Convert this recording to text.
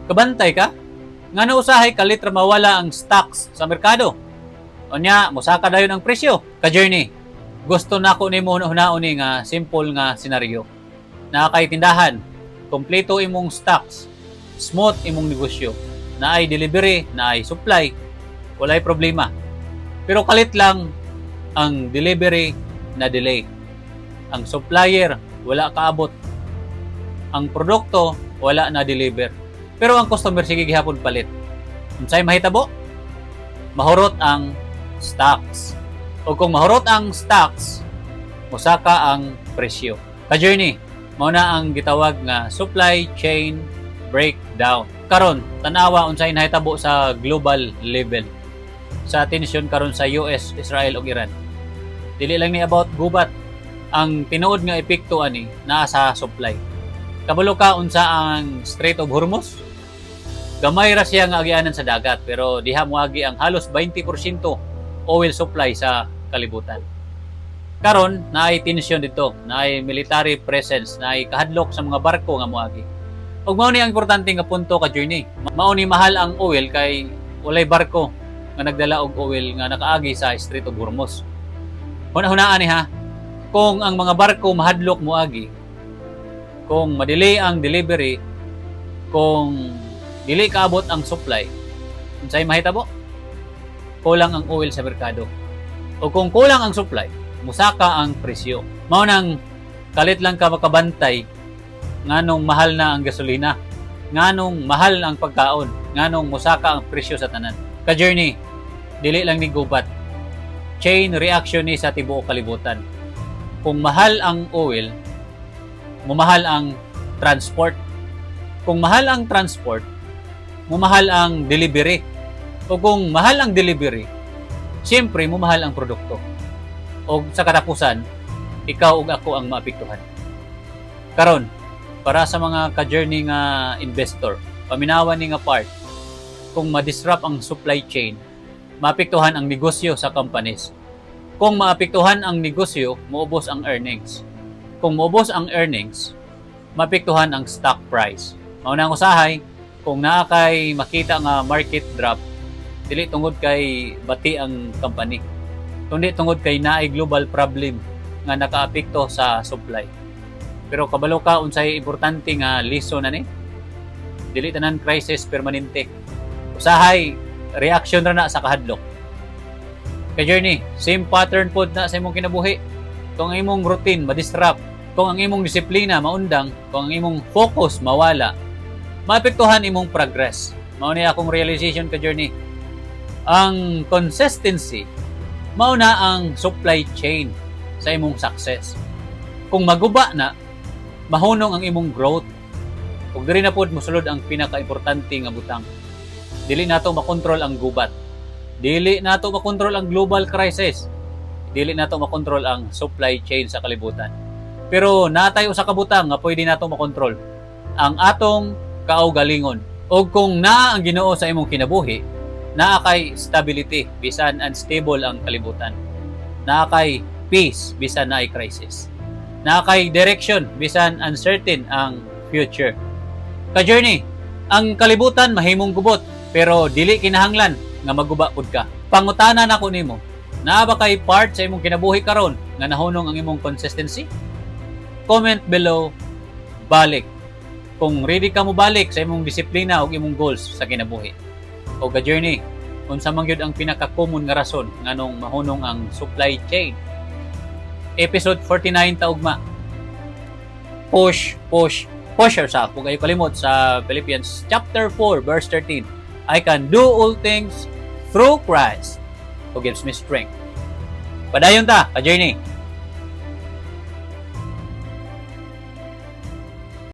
Kabantay ka? Ngano usahay kalit ra mawala ang stocks sa merkado? Unya, mosaka dayon ang presyo. Ka-journey, gusto nako nimo hunaon ni nga simple nga senaryo. Naa kay tindahan, kompleto imong stocks, smooth imong negosyo, naay delivery, naay supply, walay problema. Pero kalit lang ang delivery na delay. Ang supplier wala kaabot. Ang produkto wala na deliver. Pero ang customer sige gihapon palit. Unsay mahitabo? Mahurot ang stocks. O kung mahurot ang stocks, mosaka ang presyo. Ka-journey, mao na ang gitawag nga supply chain breakdown. Karon, tanawa unsay nahitabo sa global level sa tension karon sa US, Israel ug Iran. Dili lang ni about gubat. Ang tinuod nga epekto ani naa sa supply. Kabalo ka unsa ang Strait of Hormuz? Gamay ra siya nga agianan sa dagat, pero diha moagi ang halos 20% oil supply sa kalibutan. Karon naay tension dito, naay military presence, naay kahadlok sa mga barko nga moagi. Ug mao ni ang importante nga punto, ka journey. Mao ni mahal ang oil kay walay barko nga nagdala og oil nga nakaagi sa Strait of Hormuz. Huna-hunaan ni ha, kung ang mga barko mahadlok moagi, kung madelay ang delivery, kung dili kaabot ang supply, unsay mahitabo? Kulang ang oil sa merkado. O kung kulang ang supply, musaka ang presyo. Mao nang kalit lang ka makabantay nganong mahal na ang gasolina, nganong mahal ang pagkaon, nganong musaka ang presyo sa tanan. Ka-journey, dili lang ni gubat. Chain reaction ni sa tibuok kalibutan. Kung mahal ang oil, mumahal ang transport. Kung mahal ang transport, mumahal ang delivery. O kung mahal ang delivery, siyempre mumahal ang produkto. O sa katapusan, ikaw ug ako ang maapektuhan. Karon, para sa mga ka-journey nga investor, paminawan ni nga part, kung ma-disrupt ang supply chain, maapektuhan ang negosyo sa companies. Kung maapektuhan ang negosyo, muubos ang earnings. Kung muubos ang earnings, maapektuhan ang stock price. Mao na ang usahay, kung naa kay makita nga market drop, dili tungod kay bati ang company, kundi tungod kay naay global problem nga nakaapekto sa supply. Pero kabalo ka unsay importante nga lesson na ni? Dili tanan crisis permanente. Usahay reaction ra na sa kahadlok. Ka-journey, same pattern pod na sa imong kinabuhi. Kung ang imong routine ma-disrupt, kung ang imong disiplina maundang, kung ang imong focus mawala, maapektuhan imong progress. Mao ni akong realization, ka-journey. Ang consistency mao na ang supply chain sa imong success. Kung maguba na, mahunong ang imong growth. Ug diri na pod mosulod ang pinaka-importante nga butang. Dili nato makontrol ang gubat. Dili nato makontrol ang global crisis. Dili nato makontrol ang supply chain sa kalibutan. Pero natay usa ka butang nga pwede nato makontrol: ang atong kaugalingon. Og kung naa ang Ginoo sa imong kinabuhi, naa kay stability bisan unstable ang kalibutan. Naa kay peace bisan naay crisis. Naa kay direction bisan uncertain ang future. Ka-journey, ang kalibutan mahimong gubot, pero dili kinahanglan nga maguba pud ka. Pangutana nako nimo, naa ba kay part sa imong kinabuhi karon nga nahunong ang imong consistency? Comment below "balik" kung ready ka mo balik sa imong disiplina ug imong goals sa kinabuhi. O ka-journey, unsa man gyud ang pinaka-common nga rason nganong mahunong ang supply chain? Episode 49 ta ugma. Push, push, push yourself. Huwag kayo kalimot sa Philippians chapter 4 verse 13. "I can do all things through Christ who gives me strength." Padayon ta, ka-journey.